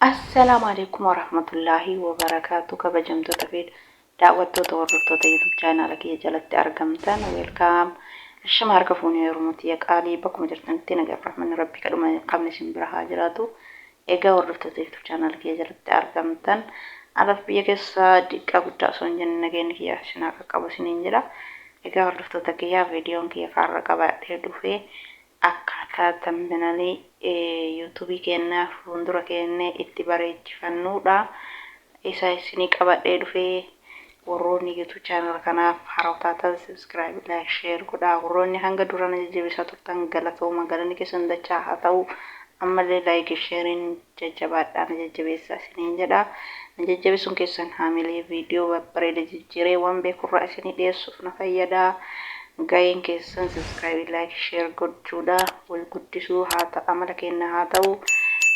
Assalaamu alaikum warahmatullaahi wabarakaatu. Kabajamtoota fi daawwattoota, hordoftoota YouTube chaanaala kiyya jalatti argamtan, welcome. Ashama, harka fuunee, Oromoo qaalii, bakkuma jirtanitti nagaa fi rahmanni Rabbii kadhuma hin qabne isin bira haa jiraatu. Egaa hordoftoota YouTube chaanaala kiyya jalatti argamtan, alaaf biyya keessa, diqqaa guddaa osoo hin jenne, nageenyi kiyya isin haa qaqqabu isiniin jedha. Egaa hordoftoota kiyyaa, viidiyoon kiyya kaarra qabadhee dhufee akkaataa thumbnailii YouTubeii keenyaa fuuldura keennee itti bareechifannuudha. Isa isinii qabadhee dhufee, warroonni YouTube channel kanaaf haarawaa taatan subscribe, like, share godhaa. Warroonni hanga durana jajjabeessaa turtan galatooma, galanni keessan dachaa haa ta'u. Ammallee like, shareiin jajjabaadhaa na jajjabeessaa isiniin jedha. Na jajjabeessuun keessan haamilee viidiyoo babbareeda jijjiiree waan beekurraa isinii dhiyeessuuf na fayyada. Gaheen keessan subscribe, like, share gochuudha. Wal guddisuu haa ta'u, amala keenya haa ta'u.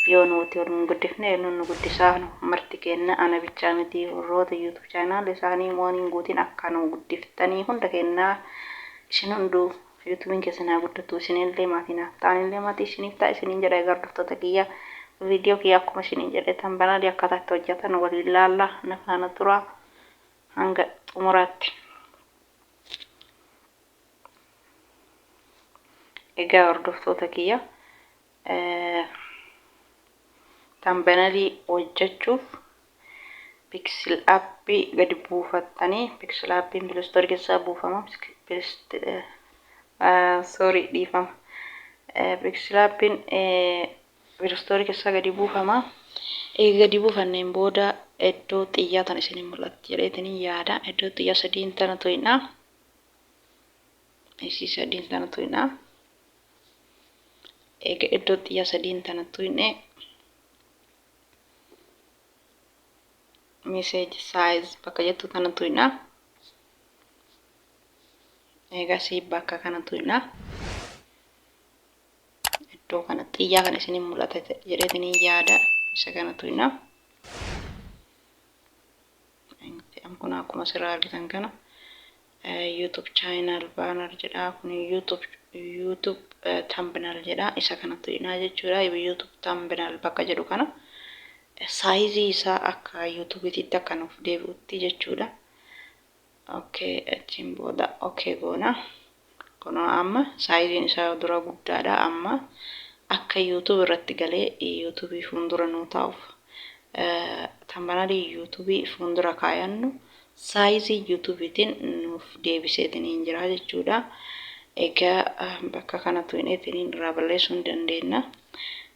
Yoo nuti wal hin guddifne, eenyuun nu guddisaa? Marti keenya, ana bichaa miti, warroota YouTube channel isaanii mooniin guutiin akka nu guddiftanii hunda keenyaa, isin hunduu YouTubeiin keessan haa guddatu. Isinillee maatii naaf ta'anillee maatii isiniif ta'a isiniin jedha. Egaa hordoftoota kiyya, viidiyoo kiyya akkuma isiniin jedhe thumbnailii akkaataa itti hojjetan waliin laalla, na faana tura hanga xumuraatti. Egaa hordoftoota kiyya, thumbnailii hojjechuuf PixelLabii gadi buufattanii, PixelLabiin Play Store keessaa buufama. Sorry, dhiifama. PixelLabiin Play Store keessaa gadi buufama. Eega gadi buufanneen booda iddoo xiyyaa tana isin mul'atti jedheetanii yaada. Iddoo xiyyaa sadiin tana tuqna. Isii sadiin tana tuqna. Eega iddoo xiyyaa sadiin tana tuqne, image size bakka jettu tana tuqna. Eegasii bakka kana tuqna. Iddoo kana xiyyaa kana isinin mul'ata jedheetanii yaada, isa kana tuqna. Kun akkuma asirraa argitan kana YouTube channel banner jedha. Kun YouTube thumbnail jedha. Isa kana tuqnaa jechuudha. YouTube thumbnail bakka jedhu kana sizeii isaa akka YouTubeiitti akka nuuf deebi'utti jechuudha. Okay, achiin booda okay goona. Kunoo amma sizeiin isaa dura guddaadha. Amma akka YouTube irratti galee YouTubeii fuuldura nuu taa'uuf, thumbnailii YouTubeii fuuldura kaayannu sizeii YouTubeiitiin nuuf deebiseetiniin jira jechuudha. Egaa bakka kana tuqneetiniin irraa balleessuu ni dandeenya.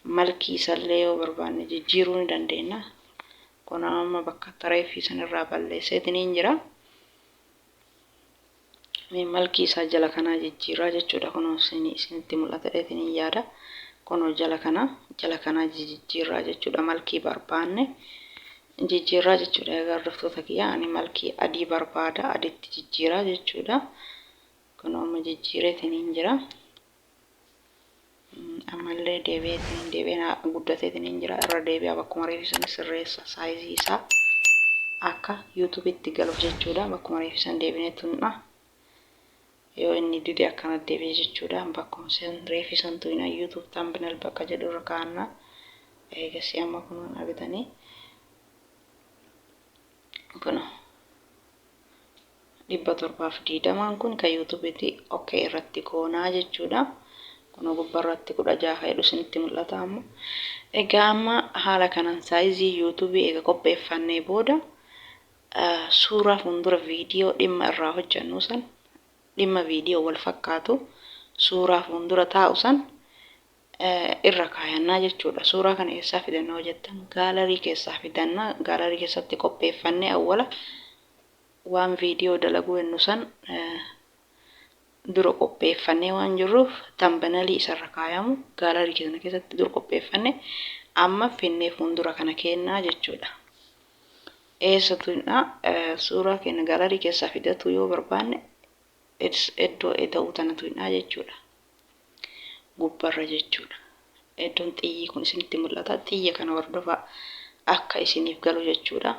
Malkii isallee yoo barbaanne jijjiiruu ni dandeenya. Kun amma bakka tareeffii sanirraa balleesseetiniin jira. Malkii isaa jala kanaa jijjiiraa jechuudha. Kunoo isinitti mul'ata jedheetiniin yaada. Kunoo jala kanaa jijjiirraa jechuudha. Malkii barbaanne jijjiirraa jechuudha. Egaa hordoftoota kiyya, ani malkii adii barbaada. Aditti jijjiiraa jechuudha. Kunoo amma jijjiireetiniin jira. Ammallee deebi'eetiin deebi'ee guddateetiin jira. Irra deebi'aa bakkuma reefisan sirreessa, sizeii isaa akka YouTubeitti galuuf jechuudha. Bakkuma reefisan deebinee tunna. Yoo inni dide akkana deebi'e jechuudha. Bakkuma sen reefisan tuyna, YouTube thumbnail bakka jedhu irra kaa'anna. Eegasii amma kunuun argitanii kun 720n kun kan YouTubeitti okay irratti goonaa jechuudha. Kun gubbarratti 16 jedhu isinitti mul'ata amma. Egaa amma haala kanaan sizeii YouTubeii eega qopheeffannee booda, suuraa fuuldura viidiyoo dhimma irraa hojjennu san, dhimma viidiyoo wal fakkaatu suuraa fuuldura taa'u san irra kaayannaa jechuudha. Suuraa kana eessaa fidanna hoo jettan, gallery keessaa fidanna. Gallery keessatti qopheeffannee awwala waan viidiyoo dalaguu jennu san dura qopheeffannee waan jirruuf, thumbnailii isarra kaayamu gallery kana keessatti dura qopheeffanne amma finnee fuuldura kana kennaa jechuudha. Eessatu suuraa keenya gallery keessaa fidatu yoo barbaanne, iddoo eda'uu tanatu hidhaa jechuudha. Gubbarra jechuudha. Iddoon xiyyi kun isinitti mul'ata. Xiyya kana hordofaa akka isiniif galu jechuudha.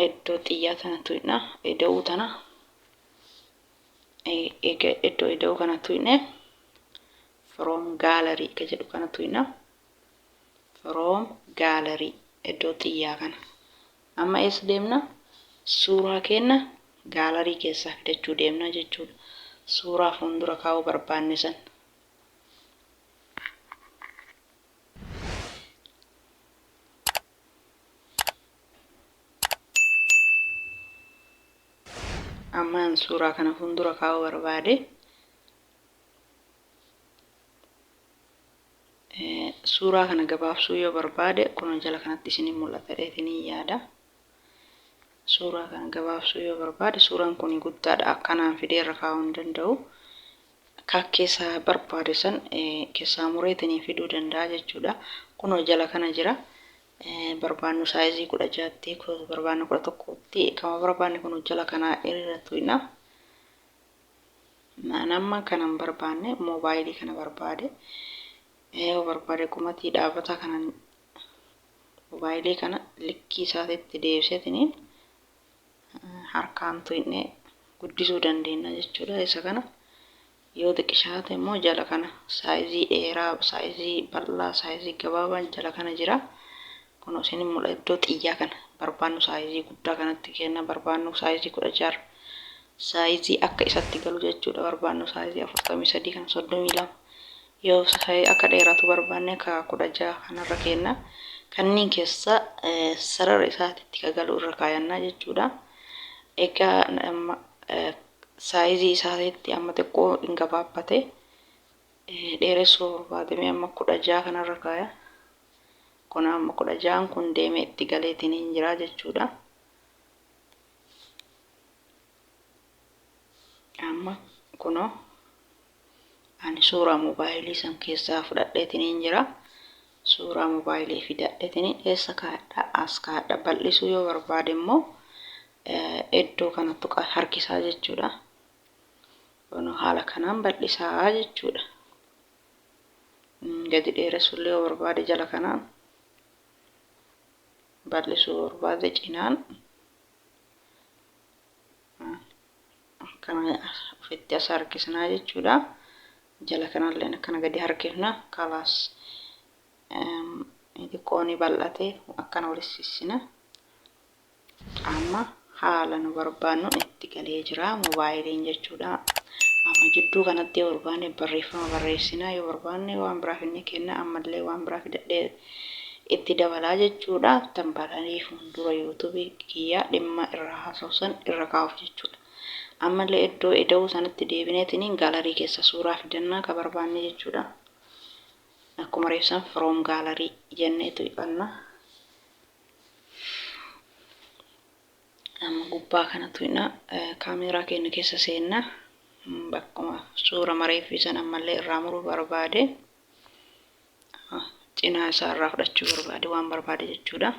Iddoo xiyyaa tanatu hidha. Eda'uu tana. Egaa iddoo eda'uu kanatu hidhe, from gallery ka jedhu kanatu hidha. From gallery Iddoo xiyyaa kana. Amma eessa deemna? Suuraa keenna gallery keessaa fidachuu deemna jechuudha. Suuraa fuuldura kaa'uu barbaanne san. Ammaan suuraa kana fuuldura kaa'uu barbaade. Suuraa kana gabaabsuu yoo barbaade, kun jala kanatti isin mul'ata dheetinii yaada. Suuraa kana gabaabsuu yoo barbaade, suuraan kun guddaadha, akkanaan fidee irra kaa'uu hin danda'u. Akka keessaa barbaade san keessaa mureetinii fiduu danda'a jechuudha. Kunoo jala kana jira. Barbaannu size 16tti, barbaannu 11tti, kama barbaanne kun jala kanaa irra tuqna. Nama kanan barbaanne moobaayilii kana barbaade, yoo barbaade qumatii dhaabbata kanan moobaayilii kana likkii isaatitti deebiseetiniin harkaan tuqnee guddisuu dandeenya jechuudha. Isa kana yoo xiqqishaate immoo jala kana size dheeraa, size bal'aa, size gabaabaan jala kana jira. Kun isin mul'ata, iddoo xiyyaa kana barbaannu size guddaa kanatti kenna, barbaannu size 16, size akka isatti galu jechuudha. Barbaannu size 43 kana, 32 yoo akka dheeratu barbaanne ka 16 kanarra kenna. Kanneen keessa sarara isaatitti ka galu irra kaayannaa jechuudha. Egaa size isaatitti amma xiqqoo hin gabaabbate. Dheeressuu barbaadame amma 16 kanarra kaaya. Kun amma 16n kun deemee itti galeetiin hin jira jechuudha. Amma kunoo ani suuraa moobaayilii san keessaa fudhadheetiin hin jira. Suuraa moobaayilii fidadheetiin eessa kaa'adha? As kaa'adha. Bal'isuu yoo barbaade immoo iddoo kana tuqa harkisaa jechuudha. Kunoo haala kanaan bal'isaa jechuudha. Gadi dheeressullee yoo barbaade jala kanaan, bal'isuu barbaade cinaan akkana ofitti as harkisnaa jechuudha. Jala kanallee akkana gadi harkifna. Kalaas, xiqqoo ni bal'ate, akkana walitti sissina. Amma haala nu barbaannu itti galee jira moobaayiliin jechuudha. Amma jidduu kanatti yoo barbaanne barreeffama barreessina, yoo barbaanne waan biraa finne kenna, ammallee waan biraa fidadhee itti dabalaa jechuudha. Tambalanii fuuldura YouTubeii kiyyaa dhimma irraa haasawsan irra kaa'uuf jechuudha. Ammallee iddoo ida'uu sanatti deebineetiin gallery keessa suuraa fidannaa ka barbaanne jechuudha. Akkuma reessan from gallery jenneetu dhiqanna. Amma gubbaa kana tuqna, kaameeraa keenya keessa seenna. Bakkuma suura mareeffisan ammallee irraa muruu barbaade, cinaa isaa irraa fudhachuu barbaade, waan barbaade jechuudha.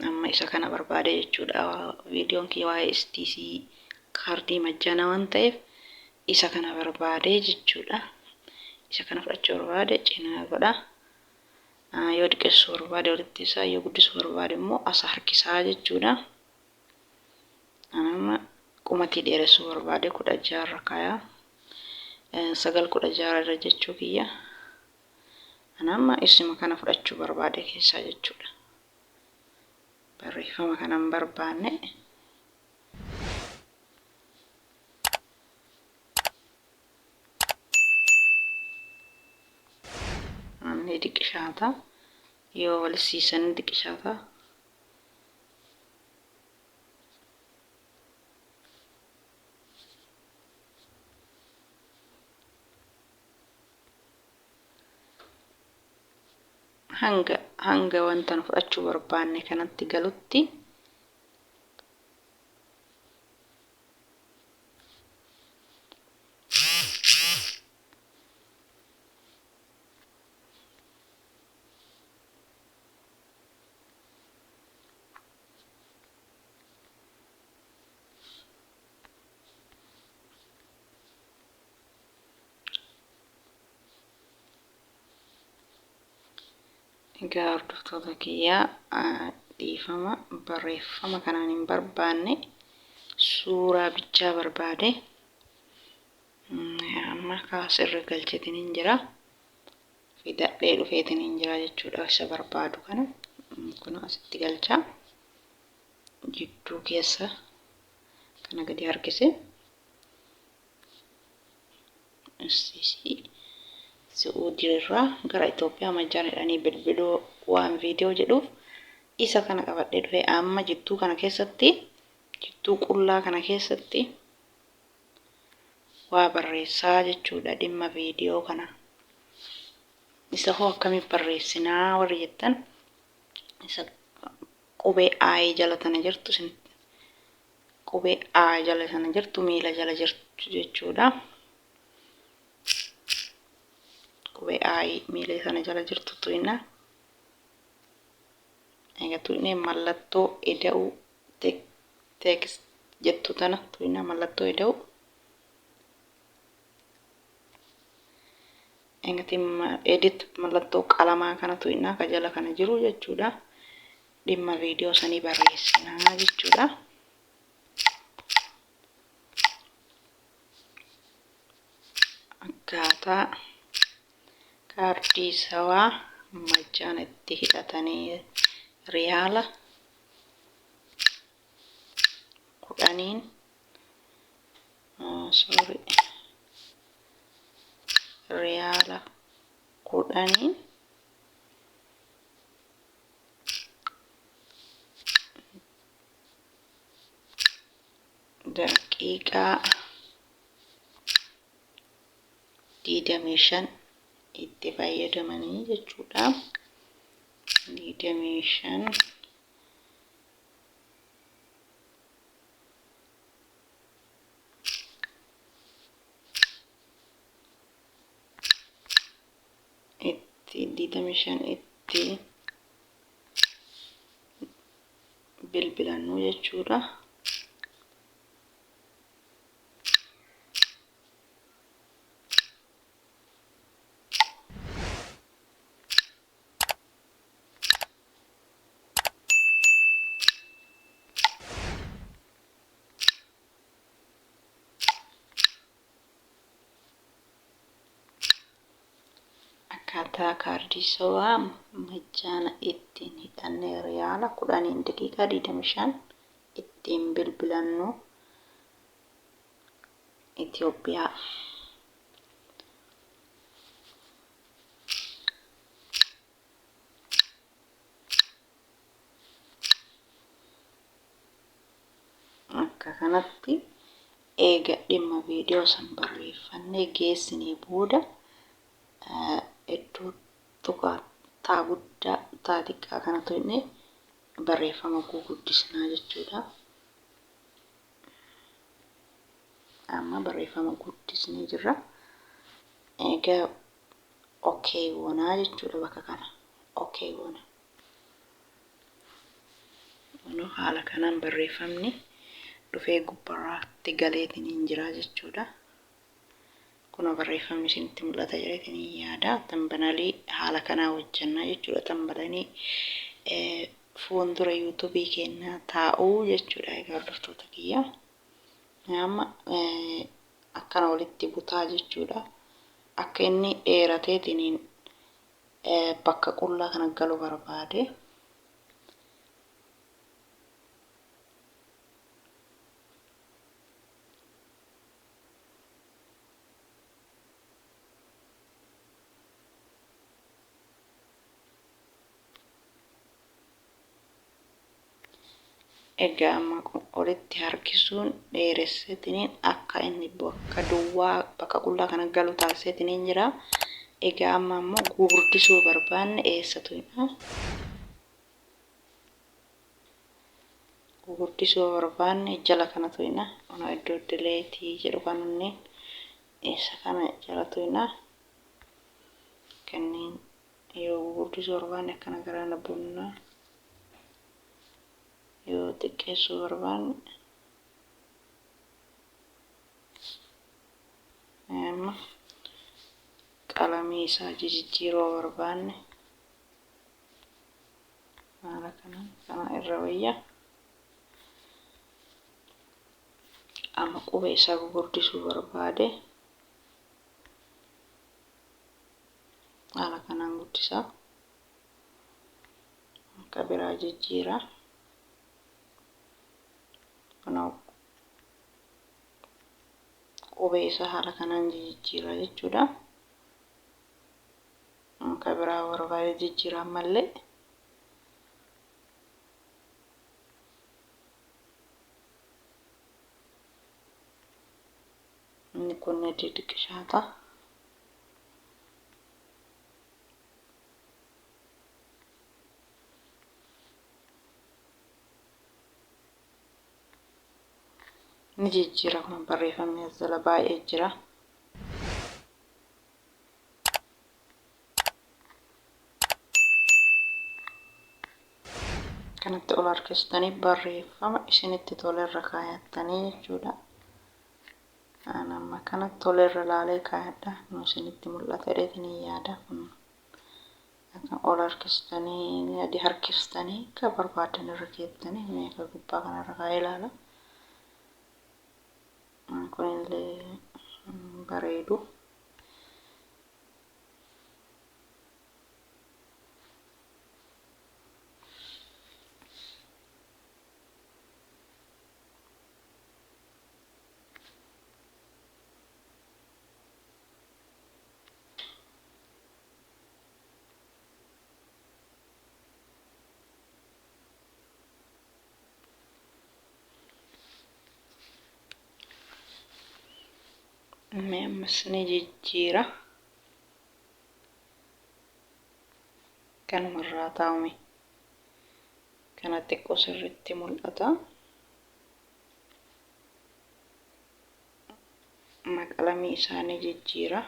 Amma isa kana barbaade jechuudha. Viidiyoon kiyya waa'ee STC kaardii majjaanaa waan ta'eef isa kana barbaade jechuudha. Isa kana fudhachuu barbaade, cinaa godha. Yoo xiqqeessuu barbaade walitti isaa, yoo guddisuu barbaade immoo asa harkisaa jechuudha. Amma qumatii dheeressuu barbaade 16 irra kaayaa. 9 16 irra jechuu kiyya. Amma isuma kana fudhachuu barbaade keessaa jechuudha. Barreeffama kana hin barbaanne. Ni diqishaata. Yoo wal siisan ni diqishaata. Hanga wanta nu fudhachuu barbaanne kanatti galutti. Egaa hordoftoota kiyyaa, dhiifama, barreeffama kanaan hin barbaanne, suuraa bichaa barbaade. Amma kaas irra galcheetiin hin jira. Fidadhee dhufeetiin hin jira jechuudha. Isa barbaadu kana kun asitti galchaa. Jidduu keessa kana gadi harkise. Su'uudii irraa gara Itoophiyaa majjaan jedhanii bilbiluu waan viidiyoo jedhuuf isa kana qabadhee dhufe. Amma jidduu kana keessatti, jidduu qullaa kana keessatti waa barreessaa jechuudha dhimma viidiyoo kana. Isa hoo akkamiin barreessinaa warri jettan, isa qubee I jala tana jirtu, isin qubee A jala sana jirtu, miila jala jirtu jechuudha. Qubee I miila sana jala jirtu tuqna. Egaa tuqnee mallattoo ida'uu text jettu tana tuqna, mallattoo ida'uu. Egaa edit mallattoo qalamaa kana tuqna, ka jala kana jiru jechuudha. Dhimma viidiyoo sanii barreessinaa jechuudha. Akkaataa kaardii sawaa majjaan itti hidhatanii riyaala 10n, sorry, riyaala 10n daqiiqaa 25 itti fayyadamanii jechuudha. 25 itti 25 itti bilbilannu jechuudha. Akkaataa kaardii sobaa majjaana ittiin hidhannee riyaala 10n daqiiqaa 25 ittiin bilbilannu Itoophiyaa. Akka kanatti eega dhimma viidiyoo san barreeffannee geessinee booda, iddoo tuqaa taa guddaa taa xiqqaa kana tuqnee barreeffama guguddisnaa jechuudha. Amma barreeffama guddisnee jirra. Egaa okay goonaa jechuudha bakka kana. Okay goona. Kunoo haala kanaan barreeffamni dhufee gubbarraatti galeetiin hin jira jechuudha. Kunoo barreeffamni isinitti mul'ata jedheetiin hin yaada. Tambanalii haala kanaa hojjannaa jechuudha. Tambalanii fuuldura yuutuubii keenyaa taa'uu jechuudha. Egaa hordoftoota kiyya. Amma akkana walitti butaa jechuudha. Akka inni dheerateetiin bakka qullaa kana galu barbaade. Egaa amma olitti harkisuun dheeresseetiniin akka inni bakka duwwaa, bakka qullaa kana galu taasiseetiniin jira. Egaa amma immoo gurguddisuu barbaanne eessa tuqna? Gurguddisuu barbaanne jala kana tuqna. Kunoo iddoo dileetii jedhu kanneen eessa kana jala tuqna. Kanneen yoo gurguddisuu barbaanne akkana garana bunna. Yoo xiqqeessuu barbaanne amma qalamii isaa jijjiiruu barbaanne haala kanaan kana irra wayya. Amma qubee isaa gurguddisuu barbaade haala kanaan. guddisa. Akka biraa jijjiira. Kunoo qubee isaa haala kanaan jijjiira jechuudha. Akka biraa barbaade jijjiira ammallee. Inni kun xixiqqishaata. Ni jijjiira kun barreeffamni as jala baay'ee jira. Kanatti ol harkistanii barreeffama isinitti tole irra kaayattanii jechuudha. An amma kana tole irra laalee kaayadha. Nu isinitti mul'ata jedheetiin hin yaada. Kun akka ol harkistanii gadi harkistanii akka barbaadan irra keettanii mee akka gubbaa kanarra kaa'ee ilaala. Kunillee bareedu. Mee ammas ni jijjiira. Kanumarraa taa'ume. Kana xiqqoo sirriitti mul'ata. Qalamii isaa ni jijjiira.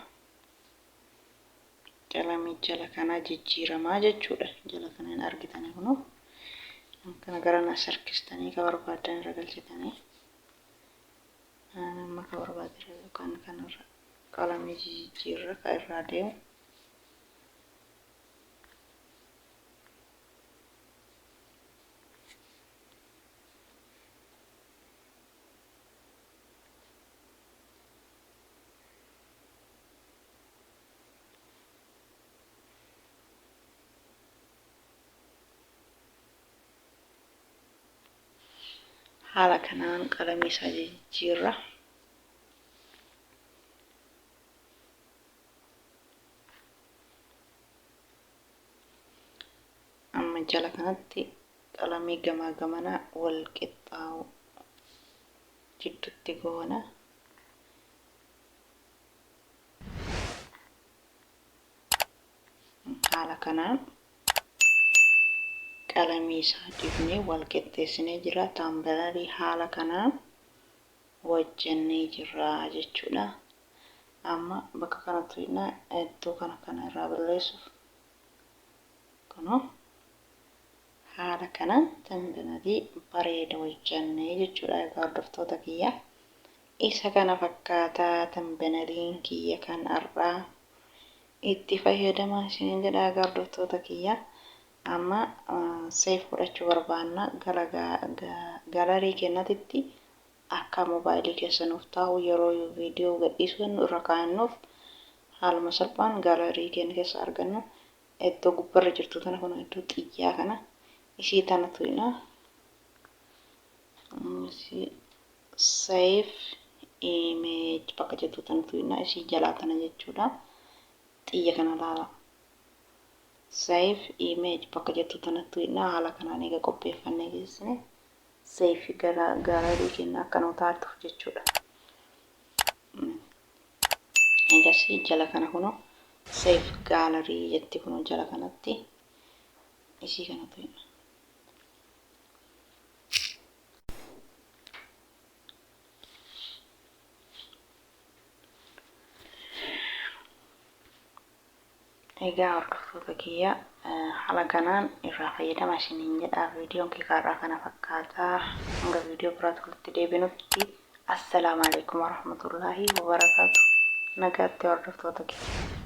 Qalamii jala kanaa jijjiiramaa jechuudha. Jala kana hin argitanii kunoo. Kana gara nas harkistanii ka barbaadan irra galchitanii. Amma ka barbaade yookaan kanarra qalamii jijjiirra ka irraa deemu. Haala kanaan qalamii isaa jijjiirra. Amma jala kanatti qalamii gamaa gamanaa wal qixxaawu jidduutti goona. Haala kanaan qalamii isaa dibnee wal qixxeessinee jira. Thumbnailii haala kanaan hojjennee jirra jechuudha. Amma bakka kanatti iddoo kana kana irraa balleessuuf kunoo haala kanaan thumbnailii bareeda hojjennee jechuudha. Egaa hordoftoota kiyya, isa kana fakkaataa thumbnailiin kiyya kan har'aa. Itti fayyadamaa isiniin jedha. Egaa hordoftoota kiyya, amma save godhachuu barbaanna gara gallery keenyatti akka moobaayilii keessa nuuf taa'u, yeroo viidiyoo gadhiisuu irra kaa'annuuf haaluma salphaan gallery keenya keessa argannu, iddoo gubbarra jirtu tana, kun iddoo xiyyaa kana, ishii tana tuqna. Save image bakka jettu tana tuqna, ishii jalaa tana jechuudha. Xiyya kana laala. Save image bakka jettu tana tuqna. Haala kanaan eega qopheeffannee geessine save gara gallery keenya akka nu taatuuf jechuudha. Egasii jala kana kunoo save gallery jetti, kunoo jala kanatti isii kana tuqna. Egaa hordoftoota kiyya, haala kanaan irraa fayyadama isiniin jedha. Viidiyoon kee har'aa kana fakkaataa. Hanga viidiyoo biraatti walitti deebinutti, assalaamu alaikum warahmatullaahi wabarakaatu. Nagaatti, hordoftoota kiyya.